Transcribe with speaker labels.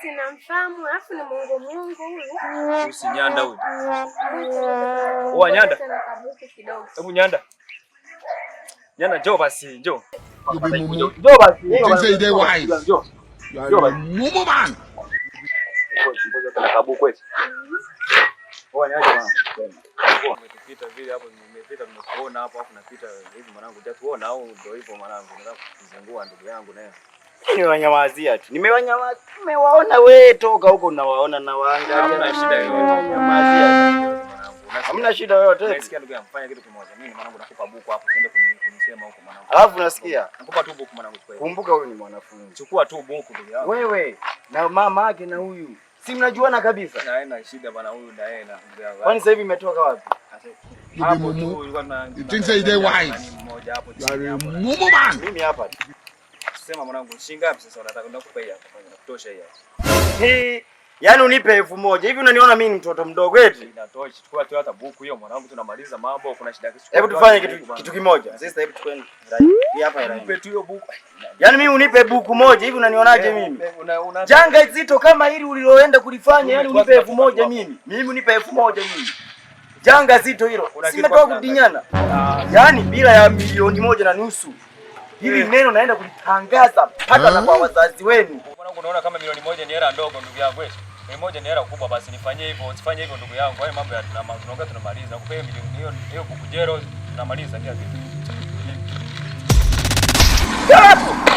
Speaker 1: Sinamfahamu, alafu ni Mungu Mungu huyu.
Speaker 2: Huyu si Nyanda huyu. Oa Nyanda.
Speaker 1: Kabuku kidogo.
Speaker 2: Hebu Nyanda. Nyanda, njoo basi, njoo.
Speaker 3: You be mumu.
Speaker 2: Njoo basi.
Speaker 3: You think say they wise?
Speaker 2: Njoo.
Speaker 3: You are a mumu man.
Speaker 2: Ngoja kana kabuku eti. Oa niaje bwana. Umetupita vile hapo, nimepita nimekuona hapo, afu napita hivi mwanangu, hujatuona au ndio hivyo mwanangu, nataka kuzingua ndugu yangu naye.
Speaker 4: Nimewanyamazia tu. Nimewanyamazia. Nimewaona we toka huko nawaona na waangalia.
Speaker 2: Hamna shida yoyote.
Speaker 4: Nimewanyamazia.
Speaker 2: Mwanangu.
Speaker 4: Hamna shida yoyote.
Speaker 2: Unasikia ndugu yangu, fanya kitu kimoja. Mimi mwanangu nakupa buku hapo, usiende kunisema huko mwanangu.
Speaker 4: Alafu unasikia?
Speaker 2: Nakupa tu buku mwanangu, chukua.
Speaker 4: Kumbuka huyu ni mwanafunzi.
Speaker 2: Chukua tu buku ndugu yangu.
Speaker 4: Wewe na mama yake na huyu. Si mnajuana kabisa?
Speaker 2: Na haina shida bana, huyu na yeye na ndugu yangu.
Speaker 4: Kwani sasa hivi imetoka wapi?
Speaker 3: You be
Speaker 2: Hapo tu
Speaker 3: mumu.
Speaker 2: ulikuwa na
Speaker 3: You think say they wise?
Speaker 2: mmoja hapo
Speaker 3: You are
Speaker 2: chini
Speaker 3: a
Speaker 2: hapo.
Speaker 3: mumu man.
Speaker 4: Mimi hapa.
Speaker 2: Sema mwanangu, shilingi ngapi sasa unataka? Nakupa hii hapa, fanya nakutosha hii hapa.
Speaker 4: Hii yaani unipe 1000. Hivi unaniona mimi ni mtoto mdogo eti?
Speaker 2: Inatosha. Chukua tu hata buku hiyo mwanangu, tunamaliza mambo, kuna shida. Chukua
Speaker 4: Hebu
Speaker 2: tu
Speaker 4: tufanye
Speaker 2: hata
Speaker 4: kitu
Speaker 2: buku bana.
Speaker 4: kitu kimoja. Sasa hebu chukua hii hapa hela.
Speaker 2: Nipe tu hiyo buku.
Speaker 4: Yaani mimi unipe buku moja hivi unanionaje mimi?
Speaker 2: Una
Speaker 4: Janga zito kama hili uliloenda kulifanya, yani unipe 1000
Speaker 2: Tumetoa
Speaker 4: mimi. Mimi unipe 1000 mimi. Janga zito hilo.
Speaker 2: Kuna kitu
Speaker 4: Simetoka
Speaker 2: hapa
Speaker 4: kudinyana.
Speaker 2: Ah,
Speaker 4: Yaani bila ya 1.5 milioni. Hili neno naenda kulitangaza mpaka na kwa wazazi wenu.
Speaker 2: Mwanangu, unaona kama 1 milioni ni hela ndogo ndugu yangu eti? 1 milioni ni hela kubwa, basi nifanyie hivyo, usifanye hivyo ndugu yangu. Hayo mambo ya tunaongea tunamaliza. Nakupa hiyo milioni hiyo hiyo buku jero tunamaliza kila kitu.
Speaker 4: Hapo.